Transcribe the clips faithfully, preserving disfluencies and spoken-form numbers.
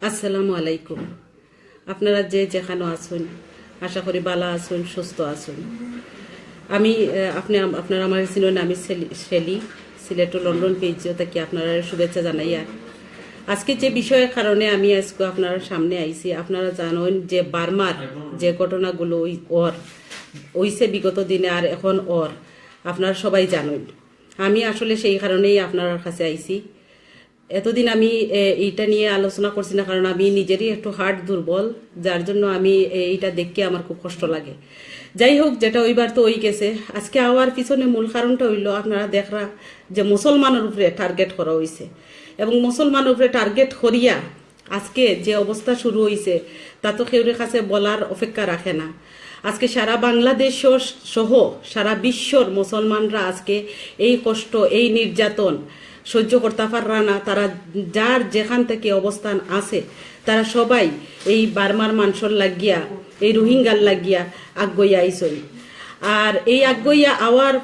আসসালামু আলাইকুম। আপনারা যে যেখানো আছইন, আশা করি ভালা আছইন, সুস্থ আছইন। আমি, আহ, আপনি আম-, আপনারা আমারে চিনইন, আমি সেলি-, শেলি, সিলেট টু লন্ডন পেজ থাকি আপনারারে শুভেচ্ছা জানাইয়ার। আজকে যে বিষয়ের কারণে আমি আজকে আপনারার সামনে আইছি, আপনারা জানইন যে বার্মার যে ঘটনাগুলো ওই অর, অইছে বিগত দিনে আর এখন অর, আপনারা সবাই জানইন। আমি আসলে সেই কারণেই আপনারার কাছে আইছি। এতদিন আমি, এ, এইটা নিয়ে আলোচনা করছি না, কারণ আমি নিজেরই একটু হার্ট দুর্বল, যার জন্য আমি, এ, এইটা দেখে আমার খুব কষ্ট লাগে। যাই হোক, যেটা অইবার তো অই গেছে। আজকে আওয়ার পিছনে মূল কারণটা অইলো, আপনারা দেখরা যে মুসলমানর উপরে টার্গেট করা অইছে, এবং মুসলমানর উপরে টার্গেট করিয়া আজকে যে অবস্থা শুরু অইছে, তা তো কেউর কাছে বলার অপেক্ষা রাখে না। আজকে সারা বাংলাদেশ সহ সারা বিশ্বর মুসলমানরা আজকে এই কষ্ট, এই নির্যাতন সহ্য করতে পাররা না। তারা যার যেখান থেকে অবস্থান আছে, তারা সবাই এই বার্মার মানষর লাগিয়া, এই রোহিঙ্গার লাগিয়া আগুয়াইয়া আইছইন। আর এই আগুয়াইয়া আওয়ার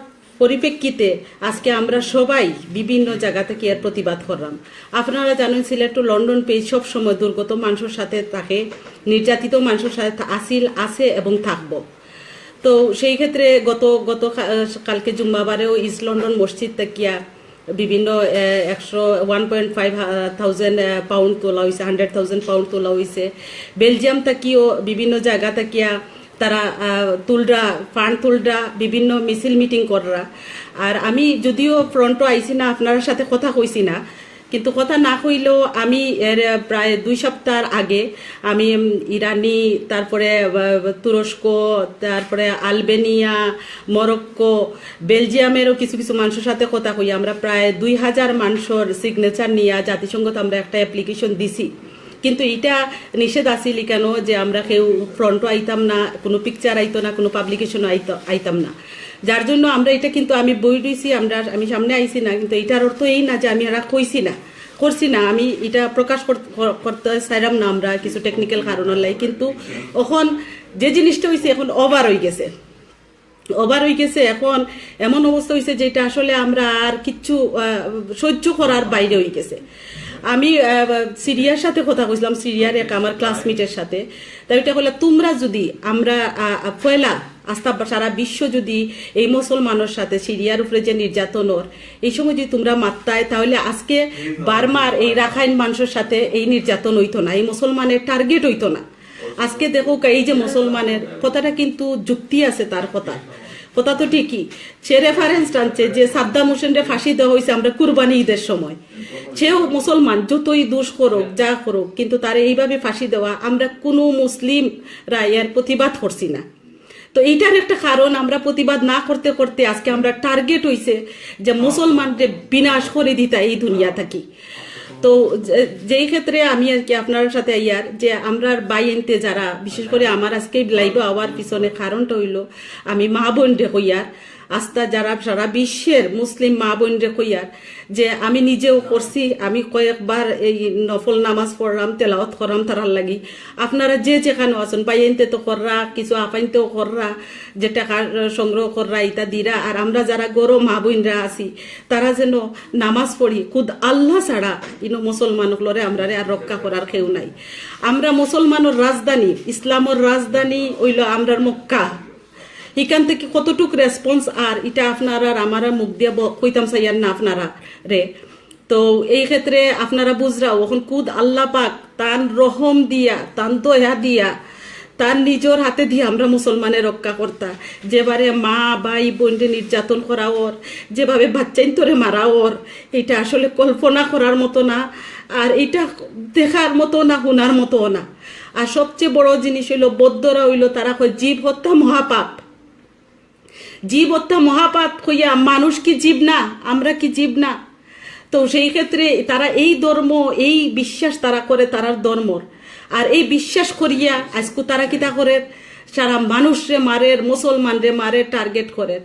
পরিপ্রেক্ষিতে আজকে আমরা সবাই বিভিন্ন জায়গা থেকে এর প্রতিবাদ করলাম। আপনারা জানইন, সিলেট টু লন্ডন পেজ সব সময় দুর্গত মানষর সাথে থাকে, নির্যাতিত মানষর সাথে থা-, আছিল, আছে এবং থাকবো। তো সেই ক্ষেত্রে গত, গত কা-, কালকে জুম্মাবারেও ইস্ট লন্ডন মসজিদ থাকিয়া বিভিন্ন, এ, একশো, ওয়ান পয়েন্ট ফাইভ থা-, থাউজেন্ড, এ, পাউন্ড তোলা অইছে, হান্ড্রেড থাউজেন্ড পাউন্ড তোলা অইছে। বেলজিয়াম থাকিও বিভিন্ন জায়গা থাকিয়া তারা, আহ, তুলরা, ফান্ড তুলরা, বিভিন্ন মিছিল মিটিং কররা। আর আমি যদিও ফ্রন্টো আইছি না, আপনারার সাথে কথা কইছি না, কিন্তু কথা না কইলেও আমি এর প্রায় দুই সপ্তাহর আগে আমি, উম, ইরানি, তারপরে, আহ, তুরস্ক, তারপরে আলবেনিয়া, মরক্কো, বেলজিয়ামেরও কিছু কিছু মানষর সাথে কথা কই। আমরা প্রায় দুই হাজার মানষর সিগনেচার নিয়া জাতিসংঘত আমরা একটা অ্যাপ্লিকেশন দিছি। কিন্তু ইটা নিষেধ আছিল কেন যে আমরা কেউ ফ্রন্টো আইতাম না, কোনো পিকচার আইতো না, কোনো পাবলিকেশনও আইতো, আইতাম না। যার জন্য আমরা ইটা, কিন্তু আমি বই রইছি, আমরা, আমি সামনে আইছি না, কিন্তু ইটার অর্থ এই না যে আমি এরা কইছি না, করছি না, আমি ইটা প্রকাশ কর-, কর-, করতে চাইলাম না আমরা কিছু টেকনিক্যাল কারণর লাগি। কিন্তু এখন যে জিনিসটা অইছে, এখন ওভার অই গেছে, ওভার অই গেছে। এখন এমন অবস্থা অইছে যেটা আসলে আমরা আর কিচ্ছু, আহ, সহ্য করার বাইরে অই গেছে। আমি, আহ, সিরিয়ার সাথে কথা কইছিলাম, সিরিয়ার এক আমার ক্লাসমেটের সাথে। তাই ওইটা কইলা, তোমরা যদি আমরা, আহ, পয়লা আস্তা বা-, সারা বিশ্ব যদি এই মুসলমানর সাথে সিরিয়ার উপরে যে নির্যাতন অর, এই সময় যদি তোমরা মাততায়, তাহলে আজকে বার্মার এই রাখাইন মানষর সাথে এই নির্যাতন অইতো না, এই মুসলমানের টার্গেট অইতো না। আজকে দেখো, এই যে মুসলমানের কথাটা কিন্তু যুক্তি আছে তার কথা, কথা তো ঠিকই। সে রেফারেন্স টানছে যে সাদ্দাম হোসেনরে ফাঁসি দেওয়া হয়েছে আমরা কুরবানি ঈদের সময়। সেও মুসলমান, যতই দোষ করুক, যা করুক, কিন্তু তারে এইভাবে ফাঁসি দেওয়া, আমরা কোনো মুসলিমরা এর প্রতিবাদ করছি না। তো এইটার একটা কারণ, আমরা প্রতিবাদ না করতে করতে আজকে আমরা টার্গেট হইছে যে মুসলমানরে বিনাশ করে দিতা এই দুনিয়া থাকি। তো যে-, যেই ক্ষেত্রে আমি আর কি আপনার সাথে ইয়ার যে আমরার বাইনতে যারা, বিশেষ করে আমার আজকে লাইভে আওয়ার পিছনে কারণটা হইলো আমি মা বোনরে কইয়ার, আস্তা যারা সারা বিশ্বের মুসলিম মা বোনরে কইয়ার যে আমি নিজেও করছি, আমি কয়েকবার এই নফল নামাজ পড়লাম, তেলাওয়াত করলাম তারার লাগি। আপনারা যে যেখানো আছেন, বাইনতে তো কররা, কিছু আপাইনতেও কররা, যে টাকা সংগ্রহ কররা, ইতা দিরা, আর আমরা যারা গরো মা বোনরা আছি, তারা যেন নামাজ পড়ি, খুদ আল্লাহ ছাড়া ইনো মুসলমান অকলরে আমরারে আর রক্ষা করার কেউ নাই। আমরা মুসলমানর রাজধানী, ইসলামর রাজধানী অইলো আমরার মক্কা। ইখান থাকি কতটুক রেসপন্স আর ইটা আপনারা আর আমারা মুখ দিয়া ব-, কইতাম চাইয়ার না আপনারারে। তো এই ক্ষেত্রে আপনারা বুঝরাও, অখন খুদ আল্লাহ পাক তান রহম দিয়া, তান দয়া দিয়া, তান নিজর হাতে দিয়া আমরা মুসলমানে রক্ষা করতা। যেবারে মা, ভাই, বোনরে নির্যাতন করা অর, যেভাবে বাচ্চাইন্তরে মারা অর, এটা আসলে কল্পনা করার মতো না, আর এটা দেখার মতো না, হুনার মতো না। আর সবচেয়ে বড় জিনিস হইলো, বৌদ্ধরা হইলো, তারা কয় জীব হত্যা মহাপাপ। জীব হত্যা মহাপাপ কইয়া, মানুষ কি জীব না? আমরা কি জীব না? তো সেই ক্ষেত্রে তারা এই ধর্ম, এই বিশ্বাস তারা করে তারার ধর্মর। আর এই বিশ্বাস করিয়া আজকু তারা কিতা করে, সারা মানুষরে মারের, মুসলমানরে মারের, টার্গেট করের।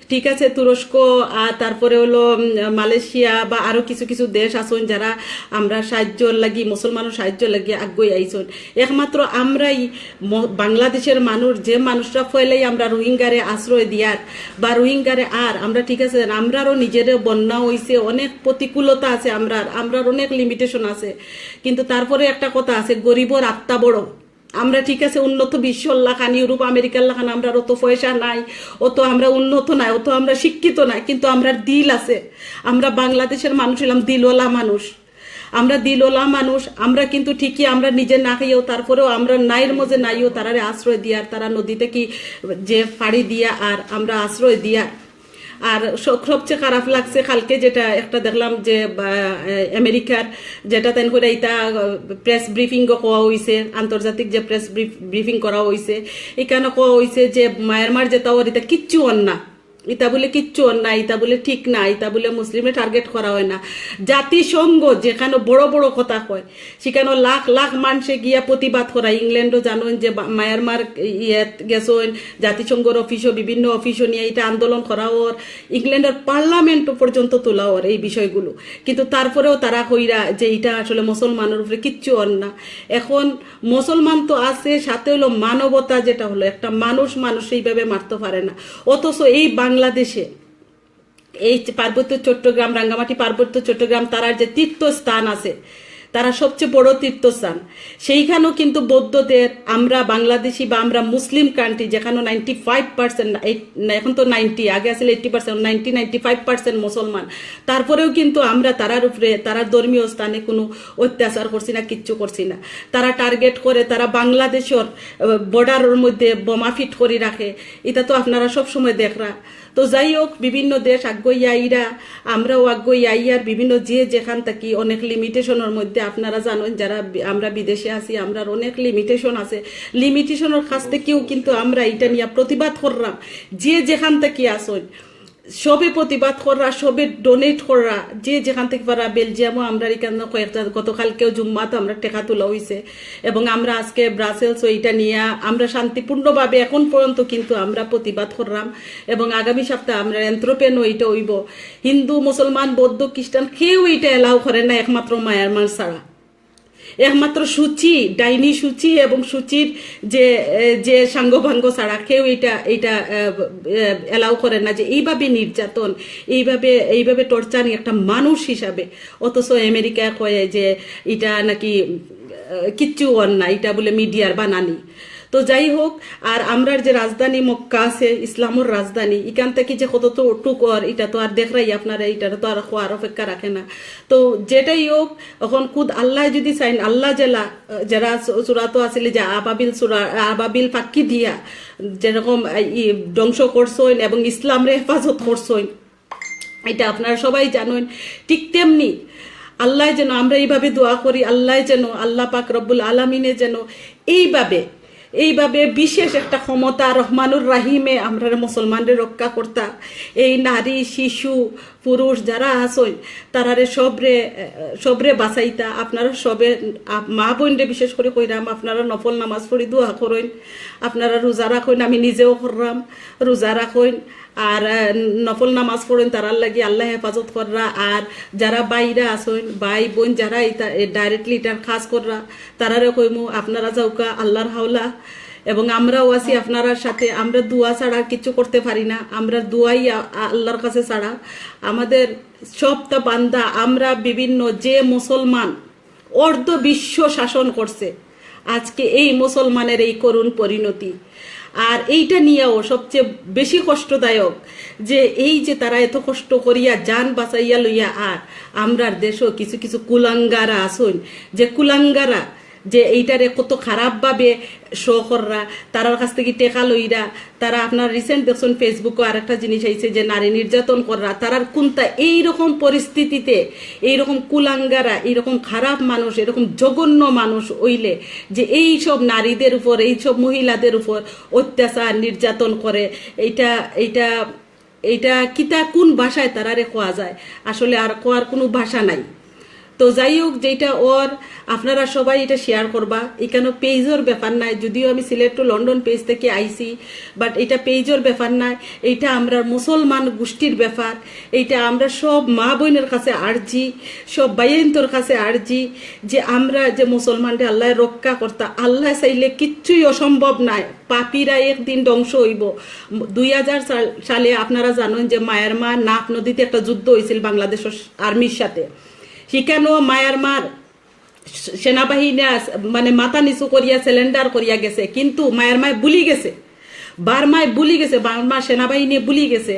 ঠিক আছে, তুরস্ক, আর তারপরে হলো, উম, মালয়েশিয়া বা আরো কিছু কিছু দেশ আছইন যারা আমরা সাহায্যর লাগি, মুসলমানর সাহায্যর লাগি আগুয়াই আইছইন। একমাত্র আমরাই ম-, বাংলাদেশের মানুষ, যে মানুষরা ফয়লাই আমরা রোহিঙ্গারে আশ্রয় দিয়ার বা রোহিঙ্গারে আর আমরা, ঠিক আছে, আমরারও নিজেরও বন্যা হইছে, অনেক প্রতিকূলতা আছে, আমরার, আমরার অনেক লিমিটেশন আছে, কিন্তু তারপরে একটা কথা আছে, গরিবর আত্মা বড়। আমরা, ঠিক আছে, উন্নত বিশ্বর লাখান, ইউরোপ আমেরিকার লাখান, আমরার অত পয়সা নাই, অত আমরা উন্নত নাই, অত আমরা শিক্ষিত নাই, কিন্তু আমরার দিল আছে। আমরা বাংলাদেশের মানুষ অইলাম দিলওয়ালা মানুষ। আমরা দিলওয়ালা মানুষ, আমরা কিন্তু ঠিকই আমরা নিজে না খাইয়াও, তারপরেও আমরা নাইর মধ্যে নাইও তারারে আশ্রয় দিয়ার, তারা নদী থাকি যে ফাড়ি দিয়া আর আমরা আশ্রয় দিয়ার। আর স-, সবচেয়ে খারাপ লাগছে কালকে যেটা একটা দেখলাম যে, বা, এ, আমেরিকার যেটা তাইন করে ইটা, আ, প্রেস ব্রিফিংও কওয়া হইছে, আন্তর্জাতিক যে প্রেস ব্রিফ-, ব্রিফিং করা হইছে, এখানে কওয়া হইছে যে মায়ানমার যেটা ওর ইটা কিচ্ছু অর না, ইটা বলে কিচ্ছু অর না, ইটা বলে ঠিক না, ইটা বলে মুসলিমে টার্গেট করা হয় না। জাতিসংঘ যেখানে বড় বড় কথা কয়, সেখানে লাখ লাখ মানুষে গিয়া প্রতিবাদ করা। ইংল্যান্ডও জানেন যে বা-, মায়ানমার ইয়ে গেছেন, জাতিসংঘর অফিসও, বিভিন্ন অফিসও নিয়ে এটা আন্দোলন করা ওর, ইংল্যান্ডের পার্লামেন্টও পর্যন্ত তোলা ওর এই বিষয়গুলো। কিন্তু তারপরেও তারা কইরা যে এটা আসলে মুসলমানের উপরে কিচ্ছু অর না। এখন মুসলমান তো আছে, সাথে হলো মানবতা, যেটা হলো একটা মানুষ মানুষ এইভাবে মারতে পারে না। অথচ এই বাংলাদেশে এই যে পার্বত্য চট্টগ্রাম, রাঙ্গামাটি পার্বত্য চট্টগ্রাম, তারার যে তীর্থস্থান আছে, তারা সবচেয়ে বড় তীর্থস্থান, সেইখানেও কিন্তু বৌদ্ধদের, আমরা বাংলাদেশি বা আমরা মুসলিম কান্ট্রি, যেখানে নাইনটি ফাইভ পার্সেন্ট, এখন তো নাইনটি, আগে আসলে eighty percent, ninety, ninety five percent মুসলমান, তারপরেও কিন্তু আমরা তারার উপরে, তারার ধর্মীয় স্থানে কোনো অত্যাচার করছি না, কিচ্ছু করছি না। তারা টার্গেট করে, তারা বাংলাদেশের বর্ডারের মধ্যে বোমা ফিট করে রাখে, এটা তো আপনারা সব সময় দেখরা। তো যাই হোক, বিভিন্ন দেশ আগুয়াই আইরা, আমরাও আগুয়াই আইয়ার বিভিন্ন যে যেখান থাকি অনেক লিমিটেশনের মধ্যে, আপনারা জানেন যারা বি-, আমরা বিদেশে আছি, আমরার অনেক লিমিটেশন আছে। লিমিটেশনের কাছ থাকিও কিন্তু আমরা এটা নিয়ে প্রতিবাদ করলাম। যে যেখান থাকি আসইন, সবে প্রতিবাদ কররা, সবে ডোনেট কররা, যে যেখান থাকি পারা। বেলজিয়ামও আমরা এখানে কয়েকটা, গতকালকেও জুম্মাত আমরা টেকা তোলা হইছে এবং আমরা আজকে ব্রাসেলস ওইটা নিয়ে আমরা শান্তিপূর্ণভাবে এখন পর্যন্ত কিন্তু আমরা প্রতিবাদ করলাম এবং আগামী সপ্তাহে আমরা অ্যান্থ্রোপেনও এটা হইব। হিন্দু, মুসলমান, বৌদ্ধ, খ্রিস্টান কেউ এটা অ্যালাউ করে না, একমাত্র মায়ানমার ছাড়া। একমাত্র সু চি, ডাইনি সু চি এবং সু চির যে, এ, যে সাঙ্গপাঙ্গ ছাড়া কেউ এটা, এটা, এ, এ, অ্যালাউ করে না যে এইভাবে নির্যাতন, এইভাবে, এইভাবে টর্চারিং একটা মানুষ হিসাবে। অথচ আমেরিকায় কয় যে এটা নাকি, এ, কিচ্ছু অর না, এটা বলে মিডিয়ার বানানি। তো যাই হোক, আর আমরার যে রাজধানী মক্কা আছে, ইসলামর রাজধানী, এখান থাকি যে কতটুক অর, এটা তো আর দেখরাই আপনারা, এটা তো আর কওয়ার অপেক্ষা রাখে না। তো যেটাই হোক, এখন খুদ আল্লাহ যদি চাইন, আল্লাহ জেলা, যারা সু-, সুরাতো আছিল যে আবাবিল সুরা, আবাবিল পাখি দিয়া যেরকম, আ, ই, ধ্বংস করছইন এবং ইসলামরে হেফাজত করছইন, এটা আপনারা সবাই জানেন। ঠিক তেমনি আল্লাহ যেন, আমরা এইভাবে দোয়া করি, আল্লাহ যেন, আল্লাহ পাক রব্বুল আলামিনে যেন এইভাবে, এইভাবে বিশেষ একটা ক্ষমতা, রহমানুর রাহিমে আমরা মুসলমানরে রক্ষা করতা। এই নারী, শিশু, পুরুষ যারা আছইন, তারারে সবরে, সবরে বাঁচাইতা। আপনারা সবে, আ, মা বোনরে বিশেষ করে কইরাম, আপনারা নফল নামাজ পড়ি দোয়া করইন, আপনারা রোজা রাখইন, আমি নিজেও কররাম, রোজা রাখইন, আর, আ, নফল নামাজ পড়ইন, তারার লাগি আল্লাহ হেফাজত কররা। আর যারা বাইরা আছইন, ভাই বোন যারা ইতা, এ, directly ইটার কাজ কররা, তারারে কইমু, আপনারা যাউক্কা আল্লাহর হাওলা, এবং আমরাও আছি আপনারার সাথে। আমরা দোয়া ছাড়া আর কিছু করতে পারি না, আমরা দোয়াই আ-, আ-, আল্লাহর কাছে ছাড়া। আমাদের সবটা বান্দা, আমরা বিভিন্ন যে মুসলমান অর্ধ বিশ্ব শাসন করছে, আজকে এই মুসলমানের এই করুণ পরিণতি। আর এইটা নিয়েও সবচেয়ে বেশি কষ্টদায়ক যে এই যে তারা এত কষ্ট করিয়া জান বাঁচাইয়া লইয়া, আর আমরার দেশও কিছু কিছু কুলাঙ্গারা আছইন, যে কুলাঙ্গারা যে এইটারে কত খারাপভাবে শো কররা, তারার কাছ থাকি টেকা লইরা, তারা আপনার recent দেখছইন Facebook-ও আরেকটা জিনিস আইছে যে নারী নির্যাতন কররা, তারার কুনতা এইরকম পরিস্থিতিতে, এইরকম কুলাঙ্গারা, এইরকম খারাপ মানুষ, এরকম জঘন্য মানুষ অইলে যে এই সব নারীদের উপর, এই সব মহিলাদের উপর অত্যাচার, নির্যাতন করে, এইটা, এইটা, এইটা কিতা, কোন ভাষায় তারারে কওয়া যায়? আসলে আর কওয়ার কোনো ভাষা নাই। তো যাই হোক, যেটা অর, আপনারা সবাই এটা শেয়ার করবা। এখানো পেজর ব্যাপার নাই, যদিও আমি সিলেট টু লন্ডন পেজ থেকে আইছি, বাট এটা পেজর ব্যাপার নাই। এটা আমরা মুসলমান গোষ্ঠীর ব্যাপার। এইটা আমরা সব মা বইনের কাছে আর্জি, সব বাইন্তর কাছে আর্জি, যে আমরা যে মুসলমানরে আল্লায় রক্ষা করতা, আল্লায় চাইলে কিচ্ছুই অসম্ভব নাই। পাপীরা একদিন ধ্বংস অইবো। দুই হাজার সাল-, সালে আপনারা জানইন যে মায়ানমার নাফ নদীতে একটা যুদ্ধ অইছিল বাংলাদেশর আর্মির সাথে। হিকানো মায়ানমার সেনাবাহিনী আস-, মানে মাথা নিচু করিয়া সারেন্ডার করিয়া গেছে, কিন্তু মায়ানমার ভুলি গেছে, বার্মায় ভুলি গেছে, বার্মার সেনাবাহিনী ভুলি গেছে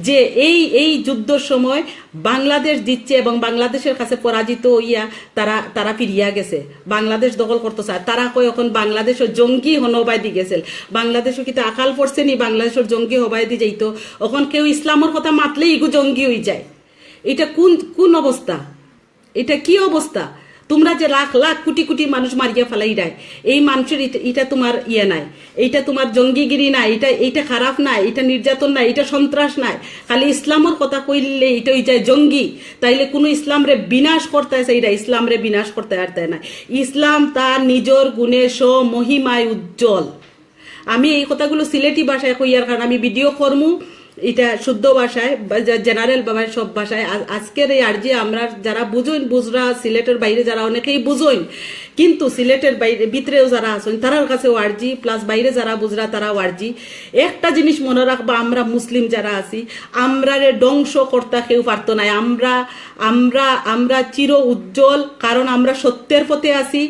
যে এই, এই যুদ্ধর সময় বাংলাদেশ জিতছে এবং বাংলাদেশের কাছে পরাজিত অইয়া তারা, তারা ফিরিয়া গেছে, বাংলাদেশ দখল করতো চায়। তারা কয় অখন বাংলাদেশর জঙ্গি হন হবায়দি গেছিল। বাংলাদেশো কিতা আকাল পড়ছে নি বাংলাদেশর জঙ্গি হবায়দি যাইতো? অখন কেউ ইসলামর কথা মাতলেই ইগু জঙ্গি অইযায়। এটা কোন, কোন অবস্থা? এটা কি অবস্থা? তোমরা যে লাখ লাখ কোটি কোটি মানুষ মারিয়া ফালাইরায়, এই মানুষর এটা, এটা তোমার ইয়ে নাই, এইটা তোমার জঙ্গিগিরি নাই, এটা, এইটা খারাপ নাই, এটা নির্যাতন নাই, এটা সন্ত্রাস নাই। খালি ইসলামর কথা কইলে এটা অইযায় জঙ্গি। তাইলে কুনু ইসলামরে বিনাশ করতায় চাইরা, ইসলামরে বিনাশ করতায় পারতায় না। ইসলাম তার নিজর গুণে স্বমহিমায় উজ্জ্বল। আমি এই কথাগুলো সিলেটি ভাষায় কইয়ার, কারণ আমি ভিডিও করমু, এটা শুদ্ধ ভাষায়, বা জে-, জেনারেল ভাষায়, সব ভাষায়। আ-, আজকের এই আর্জি আমরা যারা বুঝইন, বুঝরা, সিলেটের বাইরে যারা অনেকেই বুঝইন, কিন্তু সিলেটের বাইরে, ভিতরেও যারা আছইন, তারার কাছেও আর্জি, প্লাস বাইরে যারা বুঝরা, তারাও আর্জি। একটা জিনিস মনো রাখবা, আমরা মুসলিম যারা আছি, আমরারে ধ্বংস করতা কেউ পারতো নায়। আমরা, আমরা, আমরা চির উজ্জ্বল, কারণ আমরা সত্যের পথে আছি।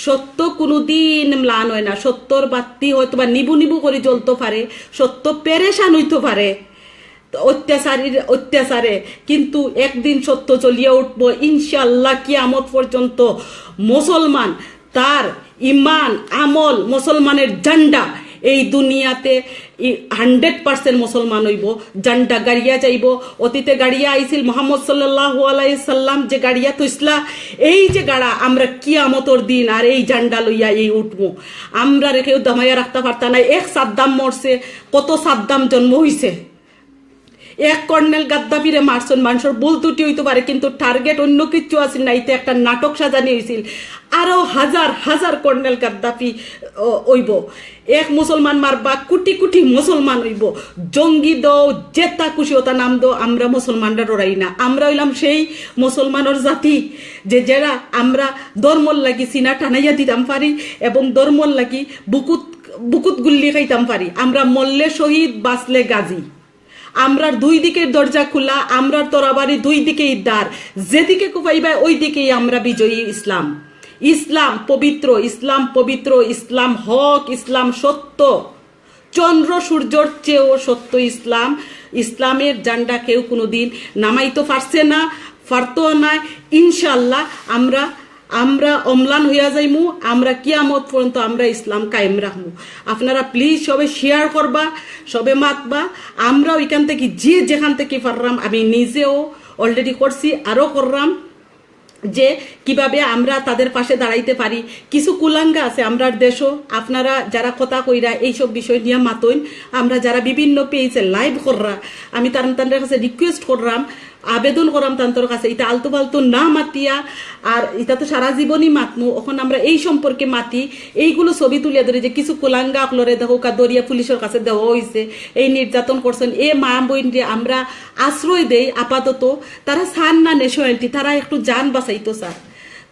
সত্য কুনুদিন ম্লান অয় না। সত্যর বাত্তি হয়তো বা নিবু নিবু করি জ্বলতো পারে, সত্য পেরেশান অইতো পারে অত্যাচারীর অত্যাচারে, কিন্তু একদিন সত্য জ্বলিয়া উঠবো ইনশাআল্লাহ। কিয়ামত পর্যন্ত মুসলমান তার ইমান, আমল, মুসলমানের ঝান্ডা এই দুনিয়াতে হান্ড্রেড পার্সেন্ট মুসলমান অইবো, ঝান্ডা গাড়িয়া যাইবো। অতীতে গাড়িয়া আইছিল মোহাম্মদ সাল্লাল্লাহু আলাইহি সাল্লাম, যে গাড়িয়া থইছলা, এই যে গাড়া, আমরা কিয়ামতর দিন আর এই ঝান্ডা লইয়া এই উঠমু। আমরারে কেউ দমাইয়া রাখতা পারতা নায়। এক সাদ্দাম মরছে, কত সাদ্দাম জন্ম অইছে। এক কর্নেল গাদ্দাফিরে মারছইন, মানুষর ভুল ত্রুটি অইতো পারে, কিন্তু টার্গেট অন্য কিচ্ছু আছিল না, ইতে একটা নাটক সাজানি অইছিল। আরো হাজার হাজার কর্নেল গাদ্দাফি, ও, অইবো। এক মুসলমান মারবা, কোটি কোটি মুসলমান অইবো। জঙ্গি দেও, যেতা খুশি অতা নাম দেও, আমরা মুসলমানরা ডরাই না। আমরা অইলাম সেই মুসলমানর জাতি, যে যেরা আমরা ধর্মর লাগি সিনা টানাইয়া দিতাম পারি এবং ধর্মর লাগি বুকুত, বুকুত গুল্লি খাইতাম পারি। আমরা মরলে শহীদ, বাঁচলে গাজী। আমরার দুই দিকের দরজা খোলা, আমরার তরাবারি দুই দিকেই ধার, যেদিকে কুপাইবা ওই দিকেই আমরা বিজয়ী। ইসলাম, ইসলাম পবিত্র, ইসলাম পবিত্র, ইসলাম হক, ইসলাম সত্য। চন্দ্র সূর্যর চেয়েও সত্য ইসলাম। ইসলামের ঝান্ডা কেউ কোনোদিন নামাইতো পারছে না, পারতো না। ইনশাআল্লাহ আমরা, আমরা অম্লান হইয়া যাইমু, আমরা কিয়ামত পর্যন্ত আমরা ইসলাম কায়েম রাখমু। আপনারা প্লিজ সবে শেয়ার করবা, সবে মাতবা। আমরা ওইখান থেকে যে যেখান থেকে পারলাম, আমি নিজেও অলরেডি করছি, আরও করলাম, যে কিভাবে আমরা তাদের পাশে দাঁড়াইতে পারি। কিছু কুলাঙ্গা আছে আমরার দেশও, আপনারা যারা কথা কইরা এইসব বিষয় নিয়ে মাতইন, আমরা যারা বিভিন্ন পেজে লাইভ কররা, আমি তান তানর কাছে রিকোয়েস্ট করলাম, আবেদন করলাম তান্তর কাছে, ইতা আলতু ফালতু না মাতিয়া, আর ইতা তো সারা জীবনই মাতমু। এখন আমরা এই সম্পর্কে মাতি, এইগুলো ছবি তুলিয়া ধরি যে কিছু কুলাঙ্গা অকলরে দেখো কা দরিয়া পুলিশের কাছে দেওয়া হইছে, এই নির্যাতন করছেন, এ মা বইনরে আমরা আশ্রয় দেই আপাতত। তারা চান না ন্যাশনালিটি, তারা একটু জান বাঁচাইতো চার,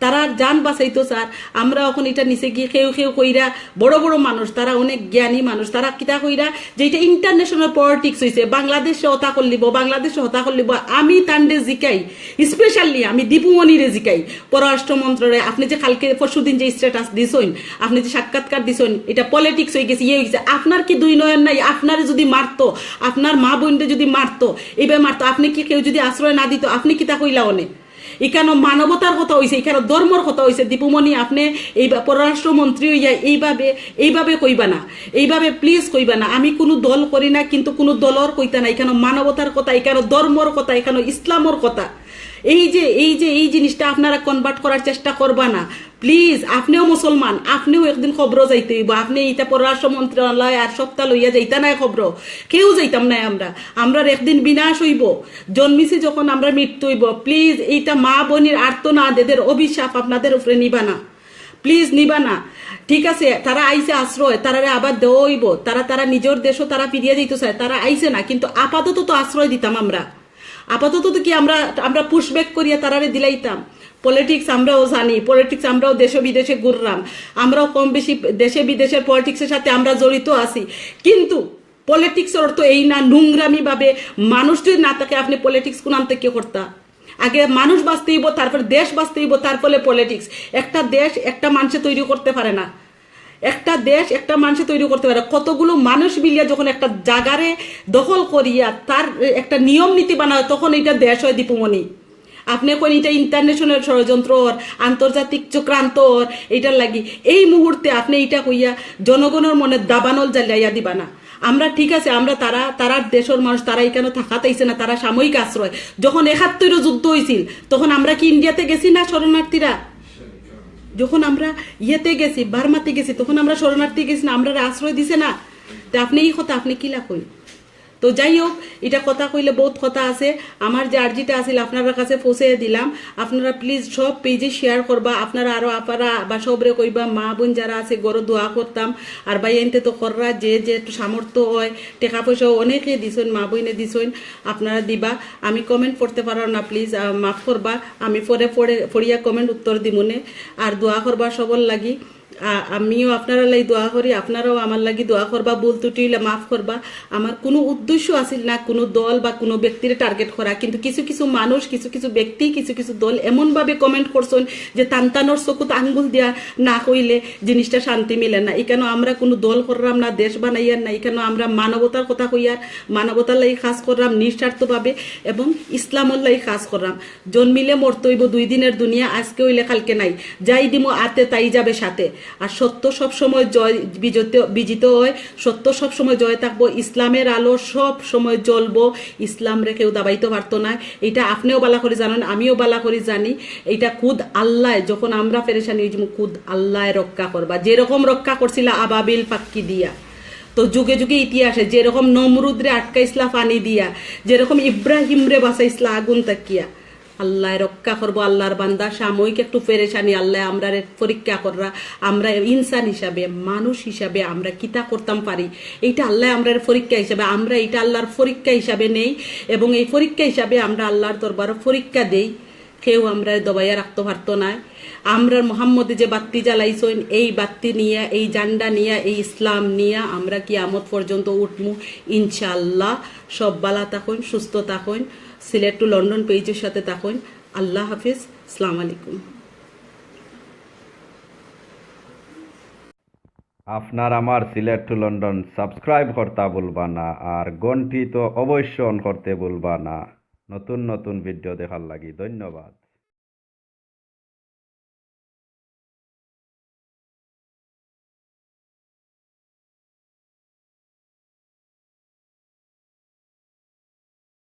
তারা জান বাঁচাইতো চার। আমরা এখন এটা নিচে গিয়ে কেউ কেউ কইরা, বড় বড় মানুষ, তারা অনেক জ্ঞানী মানুষ, তারা কিতা কইরা যে এটা ইন্টারন্যাশনাল পলিটিক্স হইছে, বাংলাদেশে হতা করলিব, বাংলাদেশে হতা করলিব। আমি তানরে জিকাই, স্পেশালি আমি দীপুমণিরে জিকাই, পররাষ্ট্র মন্ত্রণালয়ে, আপনি যে কালকে পরশুদিন যে স্ট্যাটাস দিছইন, আপনি যে সাক্ষাৎকার দিছইন, এটা পলিটিক্স হয়ে গেছে, ইয়ে হয়ে গেছে। আপনার কি দুই নয়ন নাই? আপনারে যদি মারতো, আপনার মা বইনরে যদি মারতো, এইভাবে মারতো, আপনি কি কেউ যদি আশ্রয় না দিত, আপনি কিতা কইলা অনে? ইখানো মানবতার কথা হইছে, ইখানো ধর্মর কথা হইছে। দীপুমণি, আপনি এই বা-, পররাষ্ট্র মন্ত্রী হইয়া এইভাবে, এইভাবে কইবা না, এইভাবে প্লিজ কইবা না। আমি কোনো দল করি না, কিন্তু কোনো দলর কইতা না, ইখানো মানবতার কথা, ইখানো ধর্মর কথা, ইখানো ইসলামর কথা। এই যে এই যে এই জিনিসটা আপনারা কনভার্ট করার চেষ্টা করবা না। প্লিজ, আপনেও মুসলমান, আপনেও একদিন কবরো যাইতে অইবো। আপনে ইটা পররাষ্ট্র মন্ত্রণালয় আর সবতা লইয়া যাইতা নায় কবরো, কেউ যাইতাম নায় আমরা। আমরার একদিন বিনাশ অইবো। জন্মিছি যখন আমরা মৃত্যু অইবো। প্লিজ, এইটা মা বইনর আর্তনাদ, এদের অভিশাপ আপনাদের উপরে নিবা না। প্লিজ, নিবা না। ঠিক আছে, তারা আইছে আশ্রয়, তারারে আবার দেওয়া অইবো। তারা তারা নিজর দেশো তারা ফিরিয়া যাইতো চায়, তারা আইছে না, কিন্তু আপাতত তো আশ্রয় দিতাম আমরা। আপাতত তো কি আমরা আমরা পুশব্যাক করিয়া তারারে দিলাইতাম? পলিটিক্স আমরাও জানি, পলিটিক্স আমরাও দেশে বিদেশে ঘুরলাম, আমরাও কম বেশি দেশে বিদেশের পলিটিক্সের সাথে আমরা জড়িত আছি। কিন্তু পলিটিক্সর অর্থ এই না নোংরামি ভাবে মানুষ যদি না থাকে, আপনে পলিটিক্স কোনান থাকি করতা? আগে মানুষ বাঁচতে অইবো, তারপরে দেশ বাঁচতে অইবো, তারপরে পলিটিক্স। একটা দেশ একটা মানষে তৈরি করতে পারে না, একটা দেশ একটা মানষে তৈরি করতে পারে। কতগুলো মানুষ মিলিয়া যখন একটা জাগারে দখল করিয়া তার একটা নিয়ম নীতি বানায়, তখন এইটা দেশ অয়, দীপুমণি। আপনে কইন ইটা ইন্টারন্যাশনাল ষড়যন্ত্র, আন্তর্জাতিক চক্রান্ত, এইটার লাগি। এই মুহূর্তে আপনে ইটা কইয়া জনগণর মনে দাবানল জ্বালাইয়া দিবা না। আমরা ঠিক আছে, আমরা তারা, তারার দেশর মানুষ, তারা ইকানো থাকাত আইছে না, তারা সাময়িক আশ্রয়। যখন একাত্তরও যুদ্ধ অইছিল, তখন আমরা কি ইন্ডিয়াতে গেছি না শরণার্থীরা? যখন আমরা ইয়েতে গেছি, বার্মাতে গেছি, তখন আমরা শরণার্থী গেছি না, আমরারে আশ্রয় দিছে না? তে আপনে ই কথা আপনে কিলা কইন? তো যাই হোক, ইটা কথা কইলে বউত কথা আছে। আমার যে আর্জিটা আছিল আপনারার কাছে পৌঁছাইয়া দিলাম। আপনারা প্লিজ সব পেজে শেয়ার করবা। আপনারা আরো আপারা বা সবরে কইবা, মা বইন যারা আছে ঘরো দোয়া করতাম। আর ভাইয়াইন্তে তো কররা, যে যে একটু সামর্থ্য অয়, টেকা পয়সা অনেকে দিছইন, মা বইনে দিছইন, আপনারা দিবা। আমি কমেন্ট পড়তে পাররাম না, প্লিজ মাফ করবা। আমি পরে পড়ে পড়িয়া কমেন্ট উত্তর দিমুনে। আর দোয়া করবা সবর লাগি। আ-, আমিও আপনারার লাগি দোয়া করি, আপনারাও আমার লাগি দোয়া করবা। ভুল ত্রুটি অইলে মাফ করবা। আমার কুনু উদ্দেশ্য আছিল না কুনু দল বা কুনু ব্যক্তিরে টার্গেট করা, কিন্তু কিছু কিছু মানুষ, কিছু কিছু ব্যক্তি, কিছু কিছু দল এমনভাবে কমেন্ট করছইন যে তান তানর চকুত আঙ্গুল দিয়া না কইলে জিনিসটা শান্তি মিলে না। ইকানো আমরা কুনু দল কররাম না, দেশ বানাইয়ার না, ইকানো আমরা মানবতার কথা কইয়ার, মানবতার লাগি কাজ কররাম নিঃস্বার্থভাবে এবং ইসলামর লাগি কাজ কররাম। জন্মিলে মরতে অইবো, দুই দিনের দুনিয়া, আজকে অইলে কালকে নাই। যাই দিমু আতে তাই যাবে সাথে। আর সত্য সব সময় জয়, বিজিত, বিজিত অয়। সত্য সব সময় জয় থাকবো। ইসলামের আলো সব সময় জ্বলবো। ইসলামরে কেউ দাবাইতে পারতো না। এইটা আপনেও বালা করি জানইন, আমিও বালা করি জানি। এইটা খুদ আল্লায়, যখন আমরা পেরেশানি অইযিমু, খুদ আল্লায় রক্ষা করবা। যেরকম রক্ষা করছিলা আবাবিল পাক্কি দিয়া, তো যুগে যুগে ইতিহাসে যেরকম নমরুদরে আটকাইছলা পানি দিয়া, যেরকম ইব্রাহিমরে বাঁচাইছলা আগুন থাকিয়া, আল্লায় রক্ষা করবো। আল্লার বান্দা, সাময়িক একটু পেরেশানি, আল্লায় আমরারে পরীক্ষা কররা। আমরা ইনসান হিসাবে, মানুষ হিসাবে আমরা কিতা করতাম পারি, এইটা আল্লায় আমরারে পরীক্ষা হিসাবে, আমরা এইটা আল্লার পরীক্ষা হিসাবে নেই এবং এই পরীক্ষা হিসাবে আমরা আল্লার দরবারো পরীক্ষা দেই। কেউ আমরারে দবাইয়া রাখতো পারতো নায়। আমরার মোহাম্মদে যে বাত্তি জ্বালাইছইন, এই বাত্তি নিয়া, এই ঝান্ডা নিয়া, এই ইসলাম নিয়া আমরা কিয়ামত পর্যন্ত উঠমু ইনশাআল্লাহ। সব বালা থাকইন, সুস্থ থাকইন, সিলেট টু লন্ডন পেজর সাথে থাকইন। আল্লাহ হাফিজ, আসসালামু আলাইকুম। আপনার আমার সিলেট টু লন্ডন সাবস্ক্রাইব করতা ভুলবা না, আর ঘন্টি তো অবশ্য অন করতে ভুলবা না নতুন নতুন ভিডিও দেখার লাগি। ধন্যবাদ।